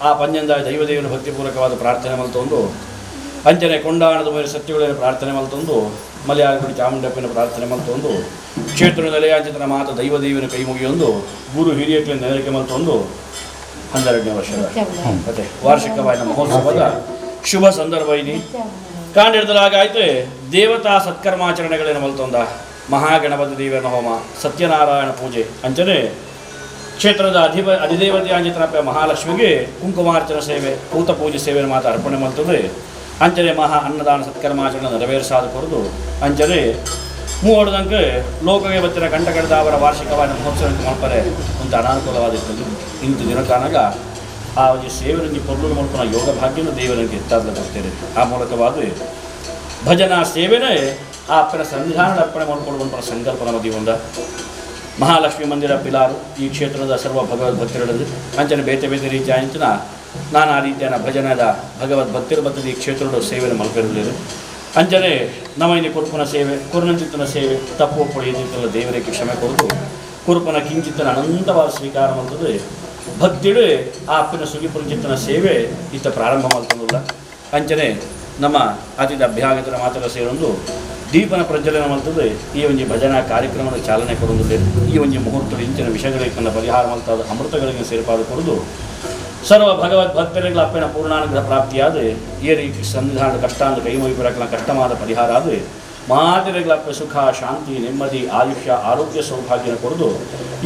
ಆ ಪಂಜಂದ ದೈವದೇವನ ಭಕ್ತಿಪೂರ್ವಕವಾದ ಪ್ರಾರ್ಥನೆ ಮಲ್ತೊಂದು ಅಂಚನೆ ಕೊಂಡಾಣದ ಮೇಲೆ ಸತ್ಯಗಳನ್ನು ಪ್ರಾರ್ಥನೆ ಮಲ್ತೊಂದು ಮಲಯಾಳಗುಡಿ ಚಾಮುಂಡಪ್ಪನ ಪ್ರಾರ್ಥನೆ ಮಲ್ತೊಂದು ಕ್ಷೇತ್ರ ನೆಲೆಯಾಂಚಿತನ ಮಾತ ದೈವದೇವನ ಕೈ ಮುಗಿಯೊಂದು ಗುರು ಹಿರಿಯಕ್ಲಿನ ನೆನಕೆ ಮಲ್ತೊಂದು 12ನೇ ವರ್ಷದ ಮತ್ತೆ ವಾರ್ಷಿಕವಾದ ಮಹೋತ್ಸವದ ಶುಭ ಸಂದರ್ಭ ಇನಿ ಕಾಂಡಿಡ್ದಲಾಗಾಯ್ತು. ದೇವತಾ ಸತ್ಕರ್ಮಾಚರಣೆಗಳೇನು ಮಲ್ತೊಂದ ಮಹಾಗಣಪತಿ ದೇವನ ಹೋಮ, ಸತ್ಯನಾರಾಯಣ ಪೂಜೆ, ಅಂಚನೆ ಕ್ಷೇತ್ರದ ಅಧಿದೇವತೆ ಆಂಜಿತನಪ್ಪ ಮಹಾಲಕ್ಷ್ಮಿಗೆ ಕುಂಕುಮಾರ್ಚನ ಸೇವೆ, ಭೂತ ಪೂಜೆ ಸೇವೆಯನ್ನು ಮಾತ್ರ ಅರ್ಪಣೆ ಮಲ್ತದೆ. ಅಂಚನೆ ಮಹಾ ಅನ್ನದಾನ ಸತ್ಕರ್ಮಾಚರಣೆ ನೆರವೇರಿಸಾದ ಕೊರದು ಅಂಚನೆ ಮೂವರ್ದಂಕ ಲೋಕಗೆ ಬತ್ತಿನ ಕಂಠಕಡದಾವರ ವಾರ್ಷಿಕವಾದ ಮಹೋತ್ಸವ ಮಾಡ್ತಾರೆ ಅಂತ ಅನಾನುಕೂಲವಾಗಿರ್ತದೆ. ಇಂಥ ದಿನಕ್ಕಾನಾಗ ಆ ಒಂದು ಸೇವೆಯಲ್ಲಿ ಪೊರ್ಲು ಮಾಡ್ಕೊಳ ಯೋಗ ಭಾಗ್ಯನ ದೇವರಿಗೆ ಎತ್ತಾದಲೆ ಕೊಡ್ತೇನೆ. ಆ ಮೂಲಕವಾದ ಭಜನಾ ಸೇವೆನೇ ಆ ಅಪ್ಪನ ಸನ್ನಿಧಾನದ ಅರ್ಪಣೆ ಮಾಡಿಕೊಳ್ಳುವಂಥ ಸಂಕಲ್ಪ ನಮ್ಮ ಜೀವನದ ಮಹಾಲಕ್ಷ್ಮಿ ಮಂದಿರ ಪಿಲಾರು ಈ ಕ್ಷೇತ್ರದ ಸರ್ವ ಭಗವದ್ ಭಕ್ತರಲ್ಲಿ ಅಂಚನೆ ಬೇತೆ ಬೇತೆ ರೀತಿಯ ಅಂಚಿನ ನಾನಾ ರೀತಿಯ ಭಜನದ ಭಗವದ್ ಭಕ್ತಿರ ಬತ್ತದ ಈ ಕ್ಷೇತ್ರದ ಸೇವೆಯನ್ನು ಮಲ್ಪಿರಲಿಲ್ಲ. ಅಂಚನೆ ನಮ್ಮ ಇಲ್ಲಿ ಕುರುಪನ ಸೇವೆ, ಕುರುನಂಚಿತ್ತನ ಸೇವೆ ತಪ್ಪು ಒಪ್ಪು ಏನಿತ್ತಲ್ಲ ದೇವರಿಗೆ ಕ್ಷಮೆ ಕೊಡದು ಕುರುಪನ ಕಿಂಚಿತ್ತನ ಅನಂತವಾದ ಸ್ವೀಕಾರ ಮಾಡ್ತದೆ. ಭಕ್ತಿಡು ಆ ಅಪ್ಪನ ಸುಗಿಪುರಂಚಿತ್ತನ ಸೇವೆ ಇತ್ತ ಪ್ರಾರಂಭ ಮಾಡ್ತದಲ್ಲ. ಅಂಚನೆ ನಮ್ಮ ಅತಿಥಿ ಅಭ್ಯಾಗತರ ಮಾತ್ರ ಸೇರೊಂದು ದೀಪನ ಪ್ರಜ್ವಲನ ಮಾಡ್ತದೆ. ಈ ಒಂಜಿ ಭಜನಾ ಕಾರ್ಯಕ್ರಮದ ಚಾಲನೆ ಕೊಡುವುದಿಲ್ಲ. ಈ ಒಂಜಿ ಮುಹೂರ್ತದ ಇಂಚಿನ ವಿಷಯಗಳಿಗೆ ಪರಿಹಾರ ಮಾಡ್ತಾದ ಅಮೃತಗಳಿಗೆ ಸೇರ್ಪಾಡು ಕೊಡುದು ಸರ್ವ ಭಗವದ್ ಭಕ್ತರಿಗೆ ಅಪ್ಪನ ಪೂರ್ಣಾನುಗ್ರಹ ಪ್ರಾಪ್ತಿಯಾದ ಈ ರೀತಿ ಸನ್ನಿಧಾನದ ಕಷ್ಟ ಅಂದ ಕೈ ಮುಗಿಬರಕಲ ಕಷ್ಟವಾದ ಪರಿಹಾರ ಆದ ಮಾತಿರಗಳ ಸುಖ ಶಾಂತಿ ನೆಮ್ಮದಿ ಆಯುಷ್ಯ ಆರೋಗ್ಯ ಸೌಭಾಗ್ಯನ ಕೊಡದು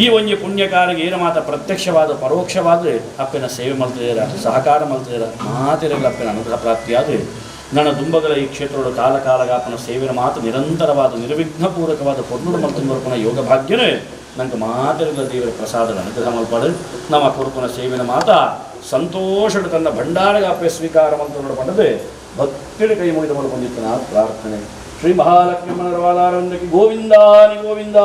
ಈ ಒಂಜಿ ಪುಣ್ಯಕಾರಿಗೆ ಏನು ಮಾತ ಪ್ರತ್ಯಕ್ಷವಾದ ಪರೋಕ್ಷವಾದ ಅಪ್ಪನ ಸೇವೆ ಮಲ್ತಿದ್ದೀರ, ಸಹಕಾರ ಮಲ್ತಿದ್ದೀರ ಮಾತಿರಗಳ ಅಪ್ಪನ ಅನುಗ್ರಹ ಪ್ರಾಪ್ತಿಯಾದ ನನ್ನ ದುಂಬಗಳ ಈ ಕ್ಷೇತ್ರದ ಕಾಲ ಕಾಲಗಾಪನ ಸೇವೆಯ ಮಾತು ನಿರಂತರವಾದ ನಿರ್ವಿಘ್ನಪೂರ್ವಕವಾದ ಪೊರ್ನುಡು ಮಲ್ತುಂಬರ್ಪಣ ಯೋಗ ಭಾಗ್ಯನೇ ನಂಗೆ ಮಾತಿರಗಳ ದೇವರ ಪ್ರಸಾದದ ಅನುಗ್ರಹ ಮಲ್ಪಾಡು. ನಮ್ಮ ಕುರುಪನ ಸೇವೆಯ ಮಾತ ಸಂತೋಷದ ತನ್ನ ಭಂಡಾರಗಾಪೆ ಸ್ವೀಕಾರ ಮಂತ್ರ ಪಡೆದು ಭಕ್ತಿಯ ಕೈ ಮುಗಿದ ಮಲ್ಕೊಂಡಿತ್ತು ಪ್ರಾರ್ಥನೆ. ಶ್ರೀ ಮಹಾಲಕ್ಷ್ಮೀ ಮನರವಾಲಾರವಂದಕ್ಕೆ ಗೋವಿಂದಾನಿ ಗೋವಿಂದ.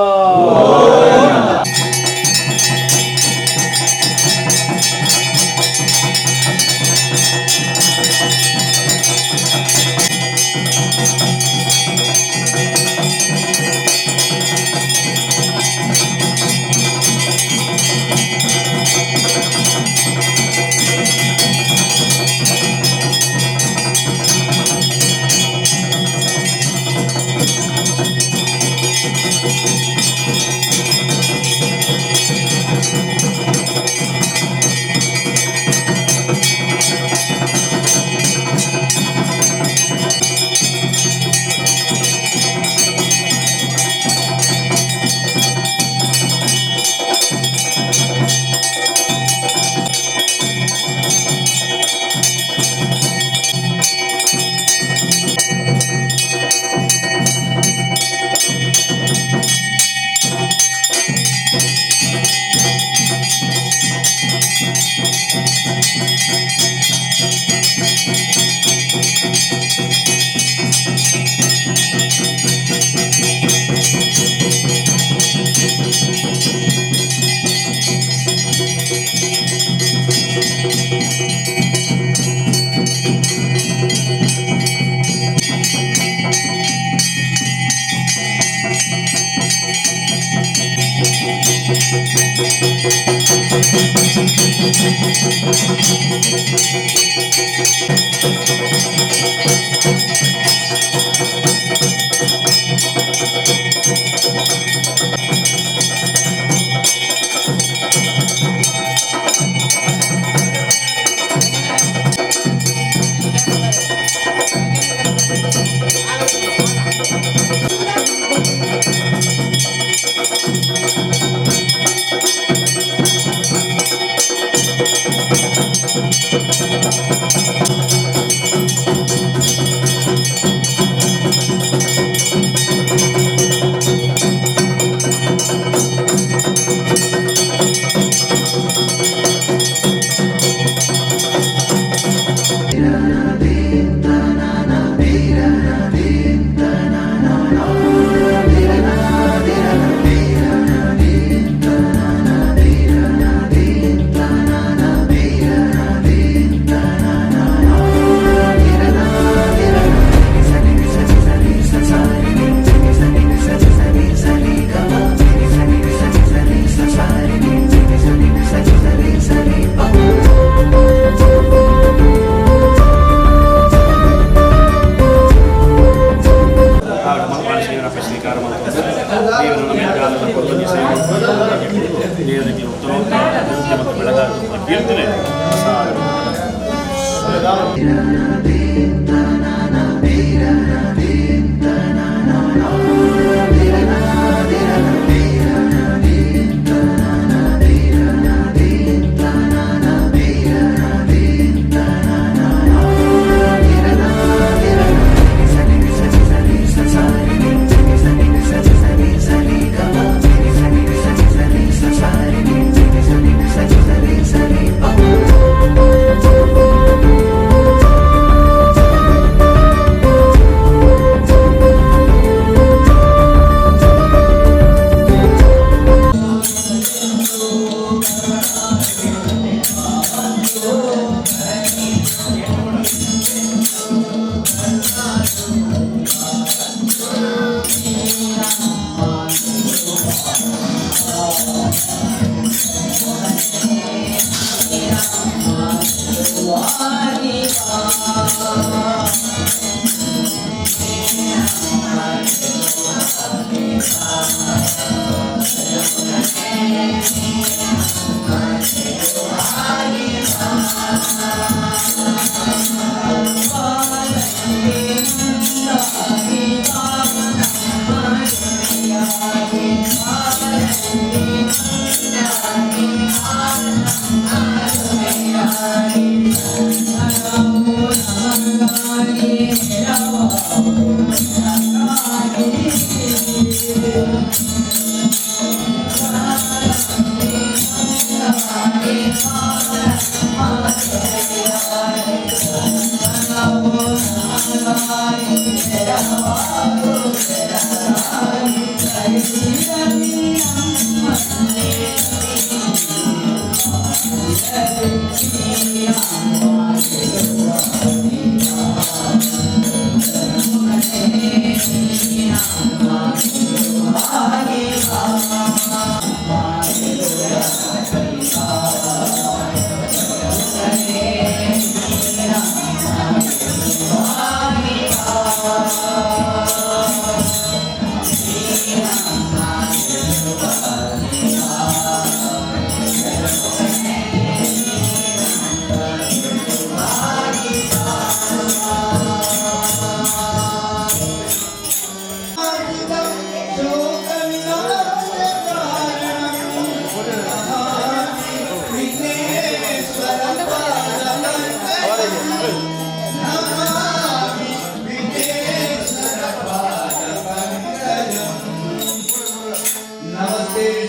Namaste.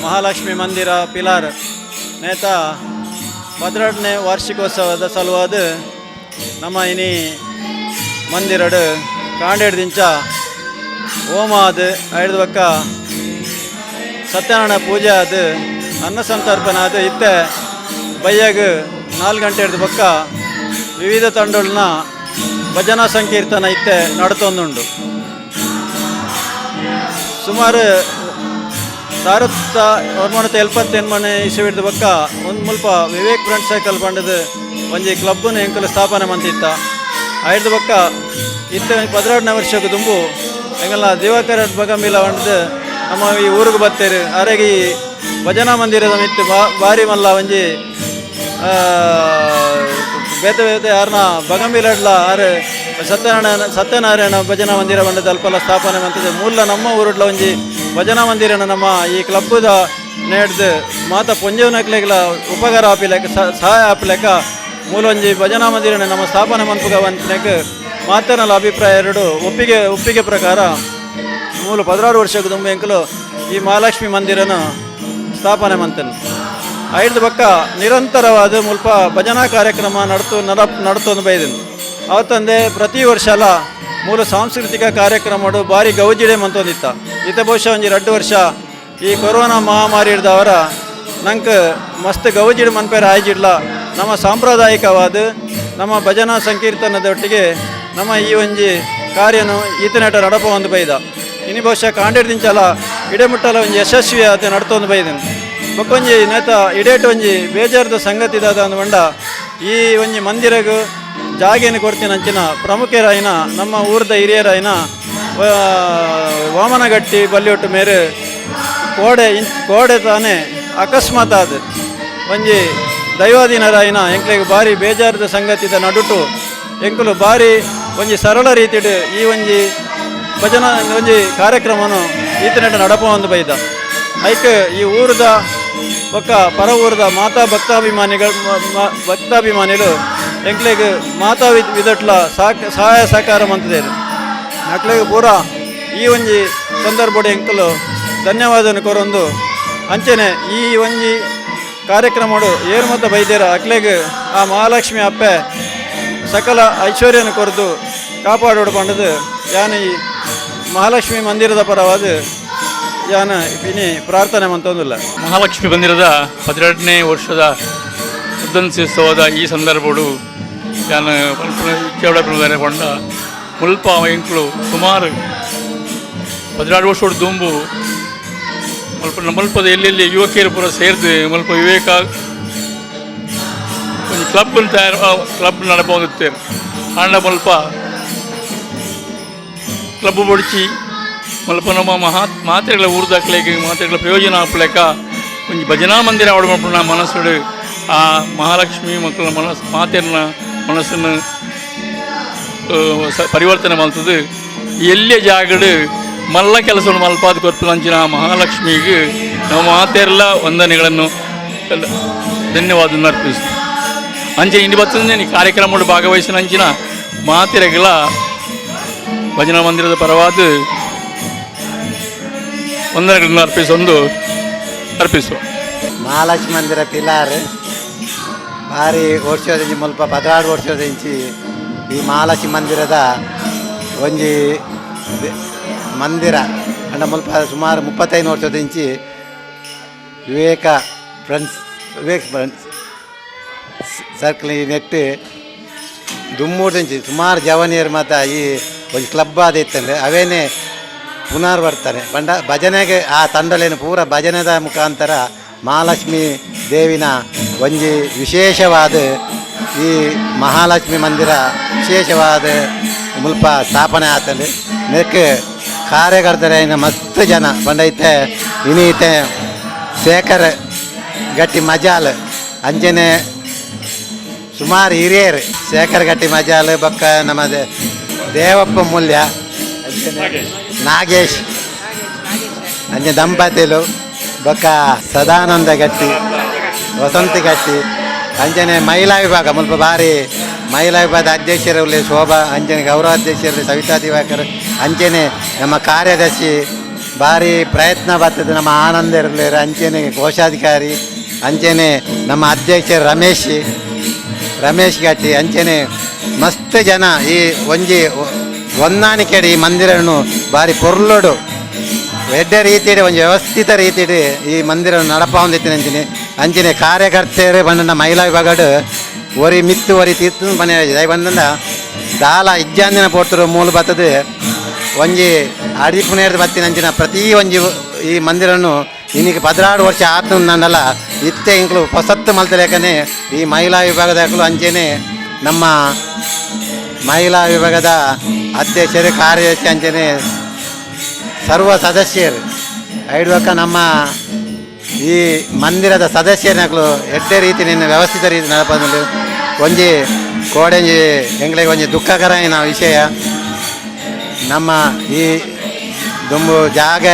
ಮಹಾಲಕ್ಷ್ಮಿ ಮಂದಿರ ಪಿಲಾರ್ ನೇತ 12ನೇ ವಾರ್ಷಿಕೋತ್ಸವದ ಸಲುವಾದ ನಮ್ಮ ಇನಿ ಮಂದಿರಡು ಕಾಂಡೇಡ್ದಿಂಚ ಹೋಮ ಆದ ಐದು ಬಕ್ಕ ಸತ್ಯನಾರಾಯಣ ಪೂಜೆ ಆದ ಅನ್ನ ಸಂತರ್ಪಣೆ ಆದ ಇತ್ತೆ ಬಯ್ಯಾಗ 4 ಗಂಟೆ ಹಿಡ್ದು ಬಕ್ಕ ವಿವಿಧ ತಂಡಗಳನ್ನ ಭಜನಾ ಸಂಕೀರ್ತನ ಇತ್ತೆ ನಡತೊಂದುಂಡು. ಸುಮಾರು 1978 ಇಸವಿಡ್ದ ಬಕ್ಕ ಒಂದು ಮುಲ್ಪ ವಿವೇಕ್ ಫ್ರೆಂಡ್ ಸರ್ಕಲ್ ಪಂಡದ ಒಂಜಿ ಕ್ಲಬ್ಬನ್ನು ಎಂಕಲು ಸ್ಥಾಪನೆ ಮಂತಿತ್ತ. ಐದು ಬಕ್ಕ ಇತ್ತ 12ನೇ ವರ್ಷಕ್ಕೆ ದುಂಬು ಎಂಗಲ್ಲ ದಿವಾಕರ ಬಗಂಬಿಲ ಪಂಡದ ನಮ್ಮ ಈ ಊರಿಗೆ ಬತ್ತೇರು. ಅರೆಗೆ ಈ ಭಜನಾ ಮಂದಿರದ ಮಿತ್ತು ಬಾರಿ ಮಲ್ಲ ಒಂಜಿ ಬೇತೆ ಬೇತೆ ಯಾರನ್ನ ಬಗಂಬಿಲಡ್ಲ ಆರು ಸತ್ಯನಾರಾಯಣ ಭಜನಾ ಮಂದಿರ ಪಂಡದ ಅಲ್ಪಲ ಸ್ಥಾಪನೆ ಮಂತದೆ. ಮೂಲ ನಮ್ಮ ಊರುಡ್ಲ ಒಂಜಿ ಭಜನಾ ಮಂದಿರನ ನಮ್ಮ ಈ ಕ್ಲಬ್ಬದ ನೇಡ್ದು ಮಾತ ಪೊಂಜೆವನಕ್ಲೆಗ್ಲ ಉಪಕಾರ ಆಪಿಲೆಕ್ಕ ಸಹಾಯ ಆಪಿಲೆಕ್ಕ ಮೂಲ ಒಂಜಿ ಭಜನಾ ಮಂದಿರನ ನಮ್ಮ ಸ್ಥಾಪನೆ ಮನ್ಪುಗ ಅಂತನೇಕ ಮಾತನಲ್ಲ ಅಭಿಪ್ರಾಯ ಎರಡು ಒಪ್ಪಿಗೆ ಒಪ್ಪಿಗೆ ಪ್ರಕಾರ ಮೂಲ 16 ವರ್ಷಕ್ಕೆ ದುಂಬು ಎಂಕಲು ಈ ಮಹಾಲಕ್ಷ್ಮಿ ಮಂದಿರನ ಸ್ಥಾಪನೆ ಮಂತನು. ಐದು ಬಕ್ಕ ನಿರಂತರವಾದ ಮುಲ್ಪ ಭಜನಾ ಕಾರ್ಯಕ್ರಮ ನಡ್ತೊಂದು ಬೈದನು. ಅವತ್ತಂದೆ ಪ್ರತಿ ವರ್ಷ ಅಲ್ಲ ಮೂಲ ಸಾಂಸ್ಕೃತಿಕ ಕಾರ್ಯಕ್ರಮ ಭಾರಿ ಗೌಜಿಡೆ ಮಂತೊಂದಿತ್ತ. ಇತ ಬಹುಶಃ ಒಂಜಿ 2 ವರ್ಷ ಈ ಕೊರೋನಾ ಮಹಾಮಾರಿ ಹಿಡ್ದವರ ನಂಗೆ ಮಸ್ತ್ ಗೌಜಿಡೆ ಮನ್ಪೇರ ಆಯ್ಜಿಡ್ಲ. ನಮ್ಮ ಸಾಂಪ್ರದಾಯಿಕವಾದ ನಮ್ಮ ಭಜನಾ ಸಂಕೀರ್ತನದೊಟ್ಟಿಗೆ ನಮ್ಮ ಈ ಒಂಜಿ ಕಾರ್ಯನು ಈತನೇಟ ನಡಪ ಒಂದು ಬೈದ. ಇನಿ ಬಹುಶಃ ಕಾಂಡೇಡ್ದಿಂಚಲ ಇಡೆಮುಟ್ಟಲ ಒಂಜಿ ಯಶಸ್ವಿಯಾದ ನಡ್ತೊಂದು ಬೈದನು. ಬೊಕ್ಕೊಂಜಿ ನೇತ ಇಡೇಟ್ ಒಂಜಿ ಬೇಜಾರದ ಸಂಗತಿ ದಾದ ಅಂದ್ಕೊಂಡ ಈ ಒಂಜಿ ಮಂದಿರಗು ಜಾಗೇನು ಕೊಡ್ತೀನಿ ಅಂಚಿನ ಪ್ರಮುಖರಾಯಿನ ನಮ್ಮ ಊರದ ಹಿರಿಯರಾಯಿನ ವಾಮನಗಟ್ಟಿ ಬಲ್ಲಿಯೊಟ್ಟು ಮೇರೆ ಕೋಡೆ ಕೋಡೆ ತಾನೇ ಅಕಸ್ಮಾತ್ ಆದ ಒಂಜಿ ದೈವಾಧೀನರಾಯಿನ ಎಂಕ್ಲೆಗ್ ಭಾರಿ ಬೇಜಾರದ ಸಂಗತಿದ ನಡುಟು ಎಂಕುಲು ಭಾರಿ ಒಂಜಿ ಸರಳ ರೀತಿಡು ಈ ಒಂಜಿ ಭಜನಾ ಒಂಜಿ ಕಾರ್ಯಕ್ರಮನು ಈತನೆಟ ನಡಪ ಒಂದು ಬೈದ. ಐಕ್ ಈ ಊರದ ಬೊಕ್ಕ ಪರ ಊರದ ಮಾತಾ ಭಕ್ತಾಭಿಮಾನಿಗಳು ಎಂಕ್ಲೆಗ್ ಮಾತಾ ವಿದಟ್ಲ ಸಹಾಯ ಸಹಕಾರ ಮಂತದೇರು. ಅಕ್ಲೆಗ್ ಪೂರ ಈ ಒಂಜಿ ಸಂದರ್ಭಡ್ ಎಂಕುಲು ಧನ್ಯವಾದನ ಕೊರೊಂದು ಅಂಚನೆ ಈ ಒಂಜಿ ಕಾರ್ಯಕ್ರಮಡು ಏರು ಮತ ಬೈದೇರ ಅಕ್ಲೆಗ್ ಆ ಮಹಾಲಕ್ಷ್ಮಿ ಅಪ್ಪೆ ಸಕಲ ಐಶ್ವರ್ಯನ ಕೊರದು ಕಾಪಾಡೋಡು ಪಂಡದು ಯಾನ್ ಈ ಮಹಾಲಕ್ಷ್ಮಿ ಮಂದಿರದ ಪರವಾದ ಯಾನ್ ಇನಿ ಪ್ರಾರ್ಥನೆ ಮಂತೊಂದುಲ್ಲ. ಮಹಾಲಕ್ಷ್ಮಿ ಮಂದಿರದ 12ನೇ ವರ್ಷದ ಉದ್ದಂತ್ಸವದ ಈ ಸಂದರ್ಭಡು ಯಾನ್ ಕೇವಲ ಪಂಡ ಮುಲ್ಪ ಎಂಕುಲು ಸುಮಾರು 12 ವರ್ಷದ ದುಂಬು ಮುಲ್ಪ ಮುಲ್ಪದ ಎಲ್ಲೆಲ್ಲಿ ಯುವಕಿಯರು ಪೂರ ಸೇರ್ದು ಮುಲ್ಪ ವಿವೇಕ ಒಂಜಿ ಕ್ಲಬ್ ತಯಾರು ಕ್ಲಬ್ ನಡಪೊಂದಿತ್ತೇರು. ಆಂಡ ಮುಲ್ಪ ಕ್ಲಬ್ ಬೊಡ್ಚಿ ಮುಲ್ಪ ನಮ್ಮ ಮಾತೆಗಳ ಊರ್ದಕ್ಲೆಗ್ ಮಾತೆಗಳ ಪ್ರಯೋಜನ ಆಪುಲೆಕ ಒಂಜಿ ಭಜನಾ ಮಂದಿರ ಆವಡ್ ಮಲ್ಪುನ ಮನಸ್ಸುಡು ಆ ಮಹಾಲಕ್ಷ್ಮಿ ಮಕ್ಕಳ ಮನಸ್ಸು ಮಾತೆರ್ನ ಮನಸ್ಸನ್ನು ಪರಿವರ್ತನೆ ಮಲ್ತದು ಎಲ್ಲೇ ಜಾಗಡು ಮಲ್ಲ ಕೆಲಸವನ್ನು ಮಲ್ಪಾದ ಕೊರ್ಪುನಂಚಿನ ಮಹಾಲಕ್ಷ್ಮಿಗೆ ನಮ್ಮ ಮಾತೆರ್ಲ ವಂದನೆಗಳನ್ನು ಧನ್ಯವಾದ ಅರ್ಪಿಸ್ತೀವಿ. ಅಂಚೆ ಇಂಡಿ ಬತ್ತಂದೆ ಈ ಕಾರ್ಯಕ್ರಮಡು ಭಾಗವಹಿಸಿನ ಅಂಚಿನ ಮಾತೆರೆಗಳ ಭಜನಾ ಮಂದಿರದ ಪರವಾದ ವಂದನೆಗಳನ್ನು ಅರ್ಪಿಸುವ. ಮಹಾಲಕ್ಷ್ಮಿ ಮಂದಿರ ಪಿಲಾರ್ ಭಾರಿ ವರ್ಷದಿಂಚಿ ಮುಲ್ಪ 16 ವರ್ಷದಿಂಚಿ ಈ ಮಹಾಲಕ್ಷ್ಮಿ ಮಂದಿರದ ಒಂಜಿ ಮಂದಿರ ಅಂಡ ಮುಲ್ಪ ಸುಮಾರು 35 ವರ್ಷದಿಂಚಿ Viveka friends Vivek friends circle ಈ ನೆಟ್ ದುಮ್ಮೂರ್ದಿಂಚಿ ಸುಮಾರು ಜವನಿಯರು ಮಾತ ಈ ಒಂಜಿ ಕ್ಲಬ್ ಆದಿತ್ತಂದ್ರೆ ಅವೇನೆ ಪುನರ್ವರ್ತನೆ ಬಂಡ ಭಜನೆಗೆ ಆ ತಂಡಲೇನು ಪೂರ ಭಜನೆದ ಮುಖಾಂತರ ಮಹಾಲಕ್ಷ್ಮಿ ದೇವಿನ ಒಂಜಿ ವಿಶೇಷವಾದ ಈ ಮಹಾಲಕ್ಷ್ಮಿ ಮಂದಿರ ವಿಶೇಷವಾದ ಮುಲ್ಪ ಸ್ಥಾಪನೆ ಆತಂಡು ನೆಕ್ ಕಾರ್ಯಕರ್ತರೈನ ಮಸ್ತ್ ಜನ ಬಂಡೈತೆ ಇನೀತೆ ಶೇಖರ್ ಗಟ್ಟಿ ಮಜಾಲ್ ಅಂಜನೆ ಸುಮಾರು ಹಿರಿಯರು ಶೇಖರ್ ಗಟ್ಟಿ ಮಜಾಲ್ ಬೊಕ್ಕ ನಮ್ಮ ದೇವಪ್ಪ ಮೂಲ್ಯ ನಾಗೇಶ್ ಅಂಜೆ ದಂಪತಿಲು ಬೊಕ್ಕ ಸದಾನಂದ ಗಟ್ಟಿ ವಸಂತಿ ಗಟ್ಟಿ ಅಂಜನೆ ಮಹಿಳಾ ವಿಭಾಗ ಮುಲ್ಪ ಬಾರಿ ಮಹಿಳಾ ವಿಭಾಗದ ಅಧ್ಯಕ್ಷರಲ್ಲಿ ಶೋಭಾ ಅಂಜನೆ ಗೌರವಾಧ್ಯಕ್ಷರಲ್ಲಿ ಸವಿತಾ ದಿವಾಕರ್ ಅಂಚನೆ ನಮ್ಮ ಕಾರ್ಯದರ್ಶಿ ಭಾರಿ ಪ್ರಯತ್ನ ಬರ್ತದೆ ನಮ್ಮ ಆನಂದ ಇರಲಿ ಅಂಚನೆ ಕೋಶಾಧಿಕಾರಿ ಅಂಚನೆ ನಮ್ಮ ಅಧ್ಯಕ್ಷರು ರಮೇಶ್ ರಮೇಶ್ ಗಟ್ಟಿ ಅಂಚನೆ ಮಸ್ತ್ ಜನ ಈ ಒಂಜಿ ಹೊಂದಾಣಿಕೆಡ್ ಈ ಮಂದಿರನ್ನು ಭಾರಿ ಪೊರ್ಲುಡು ಎಡ್ಡೆ ರೀತಿಡ್ ಒಂಜಿ ವ್ಯವಸ್ಥಿತ ರೀತಿಡ್ ಈ ಮಂದಿರ ನಡಪಾವೊಂದಿತ್ತಿನ ಅಂಚನೆ ಅಂಚನೆ ಕಾರ್ಯಕರ್ತೆಯರು ಬಂದ ಮಹಿಳಾ ವಿಭಾಗಡ್ ಒರಿ ಮಿತ್ತು ಒರಿ ತೀರ್ತು ಮನೆ ದಯ ಬಂದಂಡ ದಾಲ ಇಜ್ಜಾಂದಿನ ಪೋರ್ತುರು ಮೂಲು ಬತ್ತದು ಒಂಜಿ ಅಡಿಪುನೇರ್ದು ಬತ್ತಿನ ಅಂಚಿನ ಪ್ರತಿ ಒಂಜಿ ಈ ಮಂದಿರನ್ನು ಇನ್ನಿಗೆ 16 ವರ್ಷ ಆತನಲ್ಲ ಇತ್ತೆ ಇಂಕ್ಲು ಹೊಸತ್ತು ಮಲ್ತಲೇಕನೆ ಈ ಮಹಿಳಾ ವಿಭಾಗದಾಗಲೂ ಅಂಚೆನೆ ನಮ್ಮ ಮಹಿಳಾ ವಿಭಾಗದ ಅಧ್ಯಕ್ಷರು ಕಾರ್ಯದರ್ಶಿ ಅಂಚೆನೆ ಸರ್ವ ಸದಸ್ಯರು ಐಡ್ವಕ್ಕ ನಮ್ಮ ಈ ಮಂದಿರದ ಸದಸ್ಯರನಕ್ಲು ಎಡ್ಡೆ ರೀತಿ ನಿನ್ನ ವ್ಯವಸ್ಥಿತ ರೀತಿ ನಡಪಂದು ಒಂಜಿ ಕೋಡೆಂಜಿ ಎಂಗ್ಲಿಗೆ ಒಂಜಿ ದುಃಖಕರೈನ ವಿಷಯ ನಮ್ಮ ಈ ದುಂಬು ಜಾಗ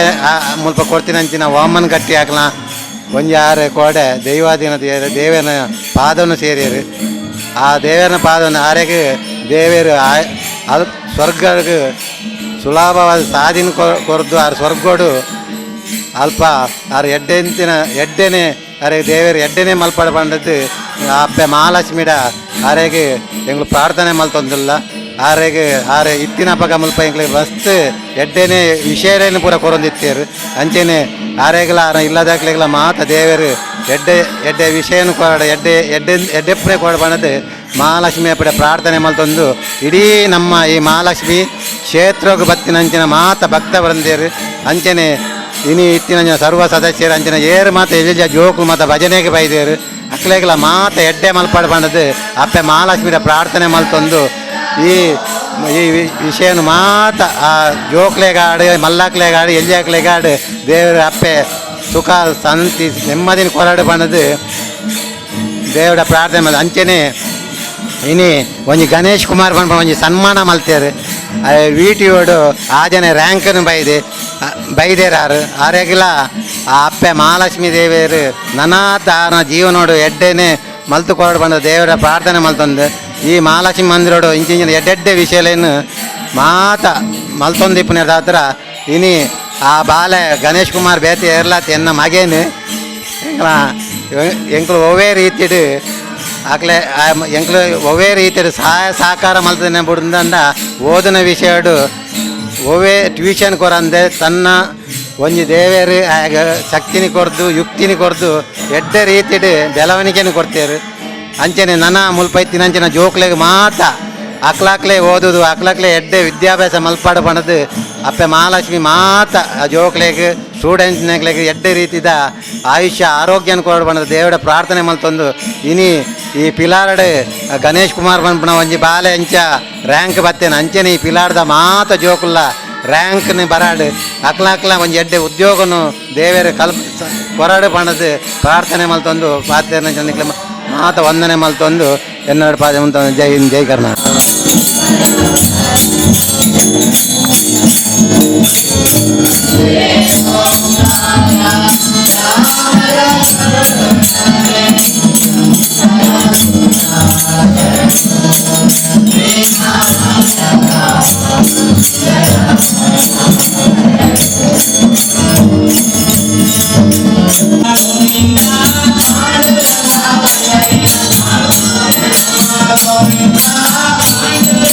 ಮುಲ್ಪ ಕೊಡ್ತಿನಂಚಿನ ವಾಮನ್ ಗಟ್ಟಿ ಹಾಕ್ಲ ಒಂಜಿ ಆರು ಕೋಡೆ ದೈವಾಧೀನ ದೇವನ ಪಾದವನ್ನು ಸೇರಿಯರು ಆ ದೇವನ ಪಾದವನ್ನು ಆರೆಗೆ ದೇವರು ಅದು ಸ್ವರ್ಗಕ್ಕೆ ಸುಲಭವಾದ ಸಾಧಿನ ಕೊರ್ದು ಆರು ಸ್ವರ್ಗೋಡು ಅಲ್ಪ ಆರು ಎಡ್ಡೆಂತಿನ ಎಡ್ಡೆನೆ ಅರೆ ದೇವರು ಎಡ್ಡೆನೆ ಮಲ್ಪಡ ಪಂಡದ್ದು ಅಪ್ಪೆ ಮಹಾಲಕ್ಷ್ಮಿಡ ಆರೆಗೆ ಎಂಗ್ಳು ಪ್ರಾರ್ಥನೆ ಮಲ್ತೊಂದಿಲ್ಲ ಆರೆಗೆ ಆರೆ ಇತ್ತಿನ ಪಗ ಮುಲ್ಪ ಎಂಗ್ಳಿಗೆ ಮಸ್ತ್ ಎಡ್ಡೆನೆ ವಿಷಯರೇನು ಪೂರ ಕೊರೊಂದಿತ್ತೇರು ಅಂಚೆನೆ ಆರೆಗ್ಲ ಆರ ಇಲ್ಲದಾಕ್ಲೆಗ್ಲ ಮಾತ ದೇವರು ಎಡ್ಡೆ ಎಡ್ಡೆ ವಿಷಯನು ಕೊರಡ ಎಡ್ಡೆ ಎಡ್ಡೆ ಎಡ್ಡೆಪ್ಪನೆ ಕೊಡ ಪಂಡದ್ದು ಮಹಾಲಕ್ಷ್ಮಿ ಅಪ್ಪಡೆ ಪ್ರಾರ್ಥನೆ ಮಲ್ತೊಂದು ಇಡೀ ನಮ್ಮ ಈ ಮಹಾಲಕ್ಷ್ಮಿ ಕ್ಷೇತ್ರಕ್ಕೆ ಬತ್ತಿನ ಅಂಚಿನ ಮಾತ ಭಕ್ತ ಬರಂದೇರು ಅಂಚೆನೆ ಇನಿ ಇತ್ತಿನ ಸರ್ವ ಸದಸ್ಯರು ಅಂಚಿನ ಏರು ಮಾತ ಎಜ ಜೋಕು ಮಾತ ಭಜನೆಗೆ ಬೈದೇರು ಅಕ್ಲೆಗ್ಲ ಮಾತ ಎಡ್ಡೆ ಮಲ್ಪಾಡು ಪಂಡದ್ದು ಅಪ್ಪೆ ಮಹಾಲಕ್ಷ್ಮಿಯ ಪ್ರಾರ್ಥನೆ ಮಲ್ತೊಂದು ಈ ಈ ವಿಷಯನು ಮಾತ ಆ ಜೋಕ್ಲೆಗಾಡು ಮಲ್ಲಾಕ್ಲೆಗಾಡು ಎಲ್ಯಾಕ್ಲೆಗಾಡು ದೇವರ ಅಪ್ಪೆ ಸುಖ ಶಾಂತಿ ನೆಮ್ಮದಿನ ಕೊರಡು ಪಂಡದ್ದು ದೇವರ ಪ್ರಾರ್ಥನೆ ಮಲ್ತ ಅಂಚೆನೆ ಇನಿ ಒಂಜಿ ಗಣೇಶ್ ಕುಮಾರ್ ಪನ್ಪುನ ಒಂಜಿ ಸನ್ಮಾನ ಮಲ್ತೇರು ವಿ ಟಿ ಓಡು ಆಜನೆ ರ್ಯಾಂಕನ್ನು ಬೈದೆ ಬೈದೇರಾರು ಆರೆಗ್ಲ ಆ ಅಪ್ಪೆ ಮಹಾಲಕ್ಷ್ಮೀ ದೇವಿಯರು ನನಾತ ಆರ್ನ ಜೀವನೋಡು ಎಡ್ಡೆನೆ ಮಲ್ತು ಕೊರಡು ಬಂದ ದೇವರ ಪ್ರಾರ್ಥನೆ ಮಲ್ತೊಂದು ಈ ಮಹಾಲಕ್ಷ್ಮಿ ಮಂದಿರೋಡು ಇಂಚಿಂಚಿನ ಎಡ್ಡೆಡ್ಡೆ ವಿಷಯಲೇನು ಮಾತ ಮಲ್ತೊಂದು ಇಪ್ಪುನ ಇನಿ ಆ ಬಾಲೆ ಗಣೇಶ್ ಕುಮಾರ್ ಬೇತೆ ಏರ್ಲಾತ್ ಎನ್ನ ಮಗೇನು ಎಂಕ್ಲ ಎಂಕ್ಲು ಒವ್ವೇ ರೀತಿಡ್ ಆಕ್ಲೆ ಎಂಕ್ಲು ಒವ್ವೇ ರೀತಿಡ್ ಸಹಾಯ ಸಹಕಾರ ಮಲ್ತನೆ ಬುಡ್ದಂಡ ಓದಿನ ವಿಷಯಡು ಒವ್ವೇ ಟ್ಯೂಷನ್ ಕೊರಂದೆ ತನ್ನ ಒಂಜಿ ದೇವೇರು ಆಗ ಶಕ್ತಿನಿ ಕೊರ್ದು ಯುಕ್ತಿನಿ ಕೊರ್ದು ಎಡ್ಡೆ ರೀತಿಡ್ ಬೆಳವಣಿಗೆನು ಕೊಡ್ತೇರು ಅಂಚನೆ ನನ ಮುಲ್ಪ ಇತ್ತಿನ ಅಂಚಿನ ಜೋಕ್ಲೆಗ್ ಮಾತ ಅಕ್ಲಾಕ್ಲೆ ಓದುದು ಅಕ್ಲಾಕ್ಲೆ ಎಡ್ಡೆ ವಿದ್ಯಾಭ್ಯಾಸ ಮಲ್ಪಾಡು ಪಣದು ಅಪ್ಪೆ ಮಹಾಲಕ್ಷ್ಮಿ ಮಾತ ಆ ಜೋಕ್ಲೆಗ್ ಸ್ಟೂಡೆಂಟ್ಸ್ನಕ್ಲೆಗ್ ಎಡ್ಡೆ ರೀತಿದ ಆಯುಷ್ಯ ಆರೋಗ್ಯನ ಕೊರಡು ಪಣದು ದೇವರ ಪ್ರಾರ್ಥನೆ ಮಲ್ತೊಂದು ಇನಿ ಈ ಪಿಲಾರಡ್ ಗಣೇಶ್ ಕುಮಾರ್ ಪನ್ಪುನ ಒಂಜಿ ಬಾಲೆ ಅಂಚ ರ್ಯಾಂಕ್ ಬತ್ತೇನೆ ಅಂಚನೆ ಈ ಪಿಲಾರ್ದ ಮಾತ ಜೋಕುಲ್ಲ ರ್ಯಾಂಕ್ನ ಬರಾಡು ಅಕ್ಲಾಕ್ಲ ಒಂಜಿ ಎಡ್ಡೆ ಉದ್ಯೋಗನು ದೇವೇರು ಕಲ್ಪ ಕೊರಡು ಪಣದು ಪ್ರಾರ್ಥನೆ ಮಲ್ತೊಂದು ಪಾತ್ರೆ ಮಾತ ವಂದನೆ ಮಲ್ತೊಂದು ಎನ್ನಡ ಪಾದ ಜೈ ಹಿಂದ್ ಜೈ ಕರ್ನಾಟಕ. Govinda.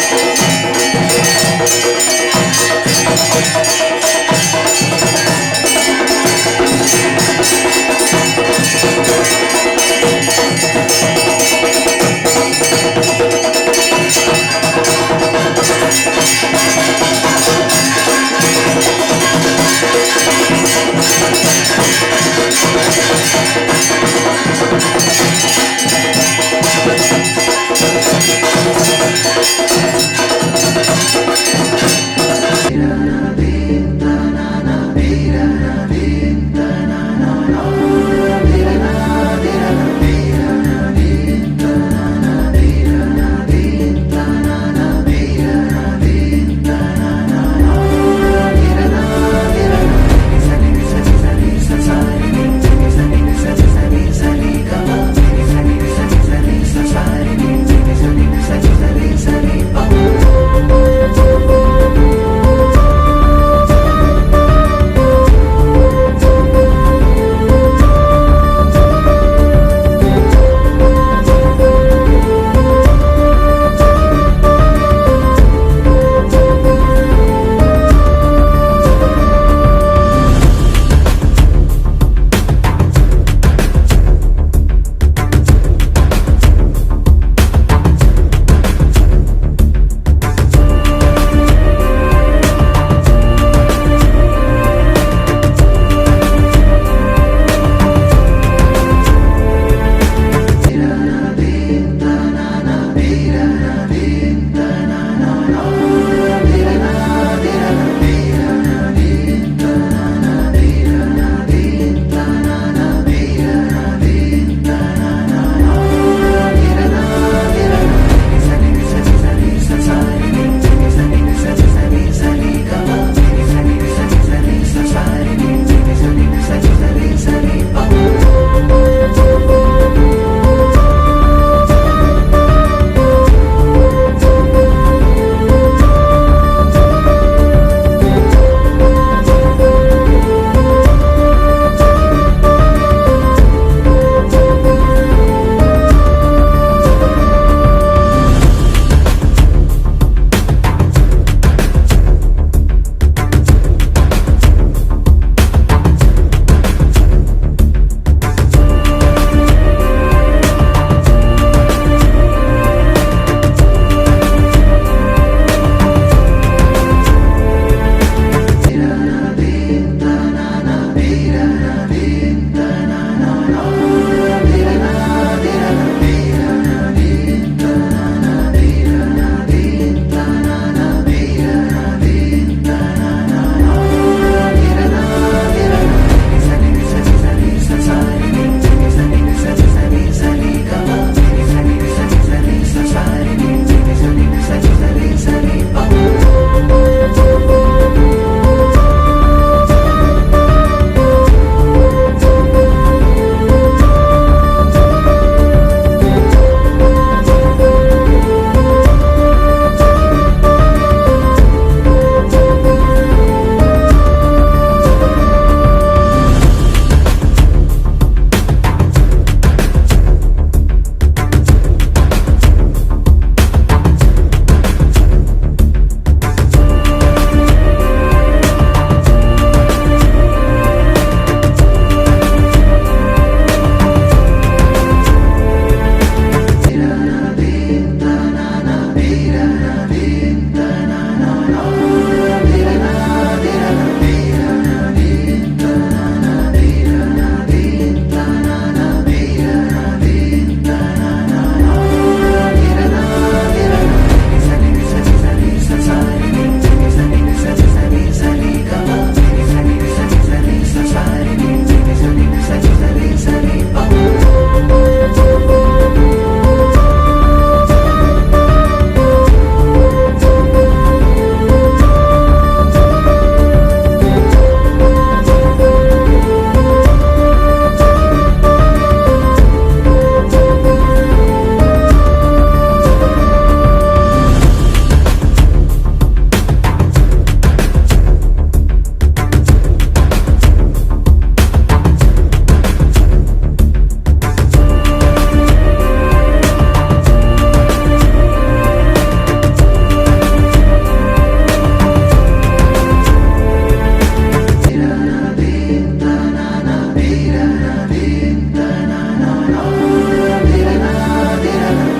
Thank